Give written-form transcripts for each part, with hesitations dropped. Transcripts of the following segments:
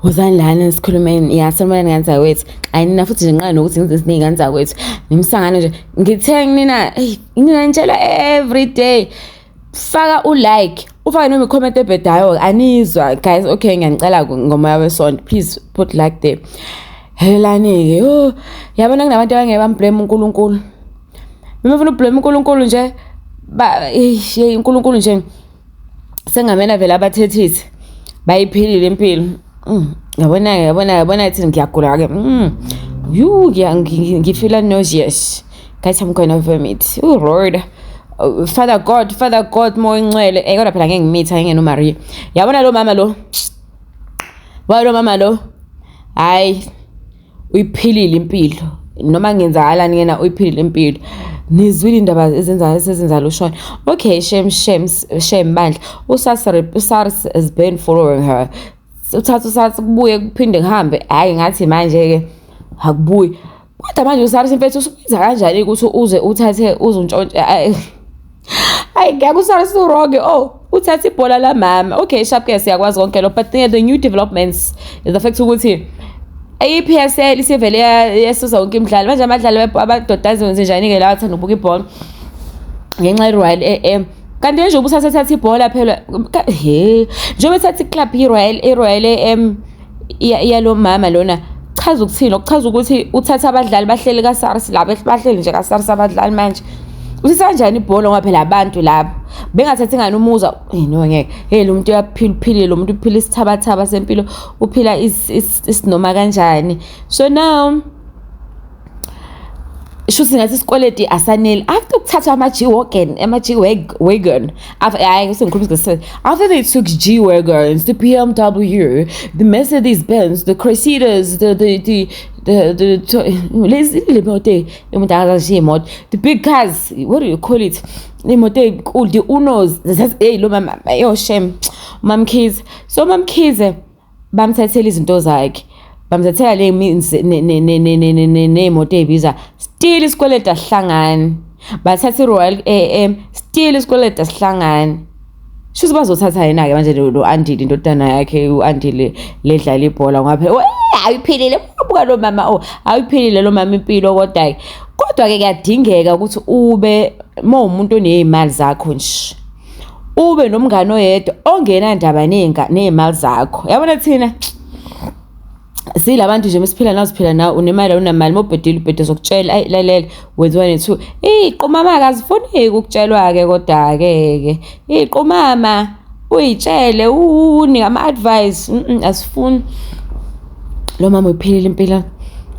Wozani lana sikhulumeni. Ya, sanibonani ngane zakwethu. Ayi nina futhi nje ngiqala nokuthi ngize siney'ngane zakwethu. Nimsangano nje. Ngithe nina, eyi nina nitshela every day. Faka u-like, ufake noma i-comment ebhedayo anizwa guys. Okay, ngiyanicela ngomoya wesonto. Please put like there. Helani-ke, oh, yabona kunabantu abangeke bam-blame uNkulunkulu. Uma ufuna uku-blame uNkulunkulu nje, ba hey uNkulunkulu nje sengamela vele abathethisi bayiphilile impilo. Yabona yabona yabona thi ngiyagula ke. You ngifeel nauseous. Guys, I'm gonna vomit. Oh Lord. Oh, Father God, Father God, moya ingcwele. Eh kodwa phela ngeke ngimitha ngeke noMaria. Yabona lo mama lo. Wa lo mama lo. Hayi uyiphilile impilo. Noma ngenzakalani yena uyiphilile impilo. Nizwile indaba ezenza esezenza lo Shona. Okay, shame shame shame bandla. USARS has been following her. Uthatha uSARS kubuye kuphinde kuhambe. Hayi ngathi manje ke akubuyi. Kodwa manje uSARS mfethu usuwenza kanjani ukuthi uze uthathe uzuntshontshe. Hayi ngeke uSARS u-wrong. Oh, uthatha ibhola lamama. Okay, sharp ke siyakwazi konke lo, but the new developments is the fact ukuthi i-PSL isivele yasusa wonke imidlalo. Manje abadlali abadoda azenze njani-ke la bathanda ukubuka ibhola ngenxa ye-Royal AM? Kanti njengoba usathatha ibhola phela, he njengoba ethatha i-club i-Royal AM yalo mama lona, chaza ukuthini? Okuchaza ukuthi uthatha abadlali bahleli ka-SARS laba, bahleli nje ka-SARS abadlali. Manje uthatha kanjani ibhola? Ngoba phela abantu labo bengathathi ngani umuza? Eh no, ngeke. Hey, lo muntu uyaphila, uphilile lo muntu, uphila isithabathaba sempilo, uphila isinoma kanjani. So now shuthi ngathi isikweleti asaneli after ukuthatha ama-G-Wagon, ama-G-Wagon. Hayi, sengikhuluma isiNgisi. After they took G-Wagons, the BMW, the Mercedes Benz, the Chrysler's, the lezi le moto imoto akazashiya imoto, the big cars, what do you call it, imoto ey'nkulu, the Unos. Hey, lo mama yo, shame uMamkhize. So uMamkhize bamthathela izinto zakhe, bamthathela le ney'moto ey'biza, still isikweletu asihlangani. Bathatha i-Royal AM, still isikweletu asihlangani. Shuthi bazothatha yena-ke manje lo Andile, indodana yakhe u-Andile ledlala ibhola, ngoba phela ayiphilile. Buka lo mama, oh, ayiphilile lo mama impilo. Kodwa-ke kodwa-ke kuyadingeka ukuthi ube uma umuntu oney'mali zakho nje, ube nomngane oyedwa ongenandaba ney'mali zakho. Yabona thina silabantu nje mesiphila nawe, siphila nawe, unemali awunamali, uma ubhedile ubhede, zokutshela, ayi lalela, wenziwa ne-two. Iy'qumama-ke azifuneki ukutshelwa-ke, kodwa-ke ke iy'qumama uy'tshele unike ama-advice, asifuni. Lo mama uyiphilile impilo,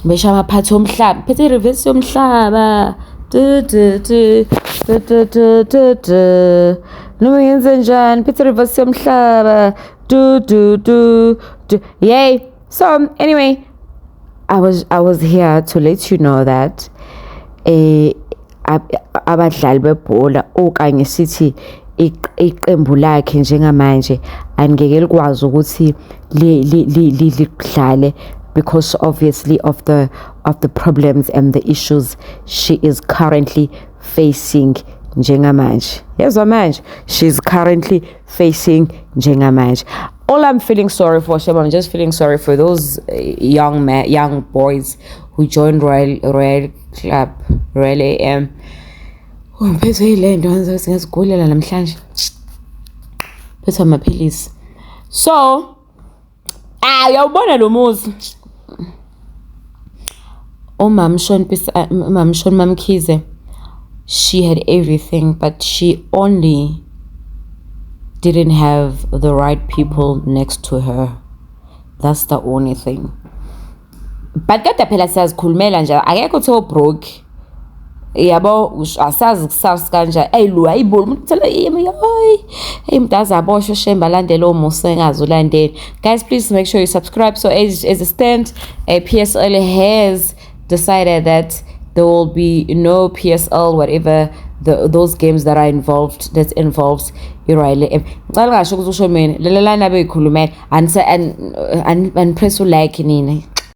besha amaphathi omhlaba, phethe i-reverse yomhlaba, du du du du du du du du, noma ngenze njani, phethe i-reverse yomhlaba, du du du du, yay. So anyway, I was here to let you know that abadlali bebhola okanye sithi iqembu lakhe njengamanje angeke likwazi ukuthi lidlale because obviously of the problems and the issues she is currently facing njengamanje. Yezwa manje, she's currently facing njengamanje. All I'm feeling sorry for, Sheba, I'm just feeling sorry for those young man, young boys who joined Royal Club, Royal AM. Oh, ngiphethwe yile nto ngiyazigulela namhlanje, phethwe amaphilisi. So ah, uyawubona lo muzi umam Shon, umam Shon Mamkhize, she had everything, but she only didn't have the right people next to her. That's the only thing. But kodwa phela siyazikhulumela nje, akekho uthe broke, yabo, asazi kusasa kanjani. Eyi lo, hayibo, umuntu uthela hayi hey, umuntu aze aboshwe shemba alandele omusa engazi ulandele. Guys, please make sure you subscribe. So as it stands, PSL has decided that there will be no PSL, whatever those games that are involved, that involves i-Royal AM. Ngicela ngasho ukuthi usho mina, lalelani abeyikhulumela, and press u-like nina.